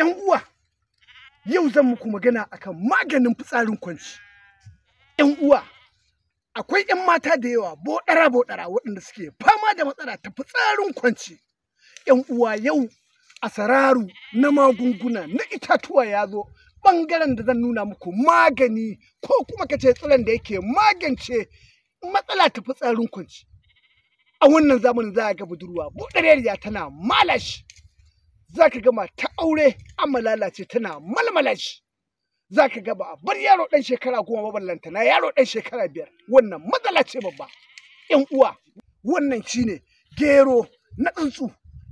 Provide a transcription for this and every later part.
'Yan uwa, yau zan muku magana akan maganin fitsarin kwanci. 'Yan uwa, akwai 'yan mata da yawa boɗara-boɗara waɗanda suke fama da matsala ta fitsarin kwanci. 'Yan uwa, yau asararu na magunguna na itatuwa ya zo ɓangaren da zan nuna muku magani ko kuma kace tsiron da yake magance matsala ta fitsarin kwanci. A wannan zamanin za a ga budurwa buɗareriya tana malashi. Za ka ga mata aure amma lalace tana malmala shi. Za ka ga ba a bar yaro ɗan shekara 10 ba, ballantana yaro ɗan shekara 5. Wannan matsala ce babba. 'Yan uwa, wannan shine gero na tsuntsu.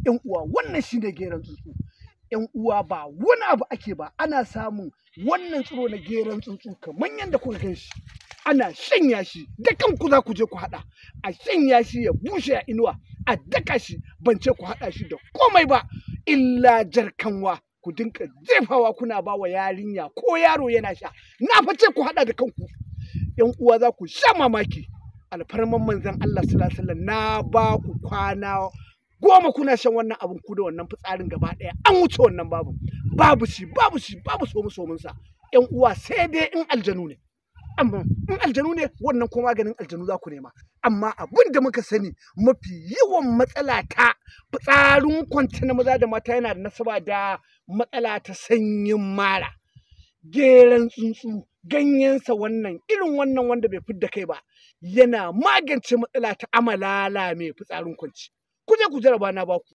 'Yan uwa, wannan shine geron tsuntsu. 'Yan uwa, ba wani abu ake ba, ana samun wannan tsiro na geron tsuntsu kamar yadda kuka gan shi. Ana shanya shi da kanku, za ku je ku haɗa, a shanya shi ya bushe a inuwa, a daka shi. Ban ce ku haɗa shi da komai ba illa jarkanwa, ku dinka jefawa kuna ba wa yarinya ko yaro yana sha. Na fa ce ku haɗa da kanku. 'Yan uwa, za ku sha mamaki. Alfarman Manzon Allah sallallahu alaihi wasallam, na ba ku kwana 10 kuna shan wannan abun, ku da wannan fitsarin gaba ɗaya an wuce wannan babu. Babu shi, babu shi, babu somu somun sa. 'Yan uwa, sai dai in aljanu ne. Amma in aljanu ne, wannan ko maganin aljanu za ku nema. Amma abin da muka sani, mafi yawan matsala ta fitsarin kwance na maza da mata yana da nasaba da matsala ta sanyin mara. Geran tsuntsu, ganyensa wannan, irin wannan wanda bai fidda kai ba, yana magance matsala ta amalala mai fitsarin kwanci. Ku je ku jarraba, na baku.